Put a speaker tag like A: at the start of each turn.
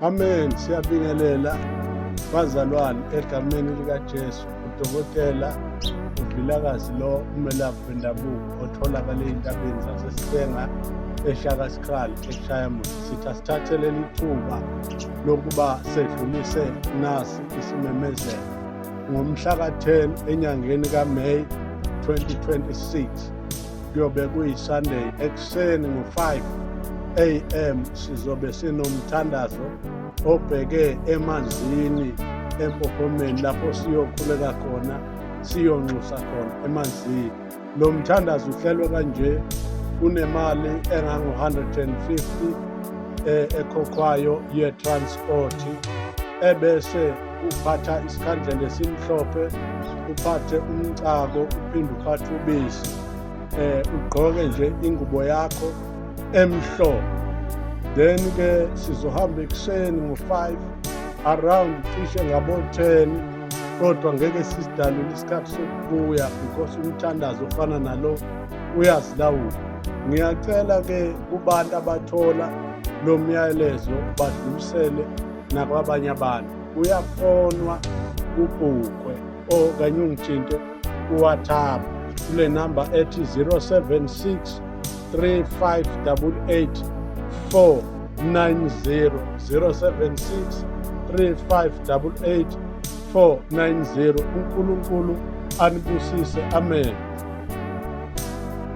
A: Amen. Siyabingelela bazalwane egameni likaJesu. Udokotela uVilakazi lo umelaphi wendabuko otholakala ey'ntabeni zaseSihlenge eShakaskraal eShayamond. Sithi asithathe leli thuba lokuba sedlulise nasi isimemezelo ngomhla ka-10 enyangeni kaMeyi 2026 kuyobe kuyi-Sunday ekuseni ngo-5 am sizobe sinomthandazo obheke emanzini empophomeni lapho siyokhuleka khona siyonxusa khona emanzini. Lo mthandazo uhlelwe kanje, kunemali engango-150 ekhokhwayo ye-transport, ebese uphatha isikhandlela esimhlophe, uphathe umcako, uphinde uphathe ubisi, ugqoke nje ingubo yakho emhlophe. Then ke sizohamba ekuseni ngo-5 around cishe ngabo-10, kodwa ngeke sisidalule isikhathi sokubuya because umthandazo ofana nalo uyazilawula. Ngiyacela ke kubantu abathola lo myalezo badlulisele nakwabanye abantu. Kuyafonwa kubhukwe okanye ungithinte kuWhatsApp kule namba ethi 076 3588 490, 076 3588 490. uNkulunkulu anibusise. Amen.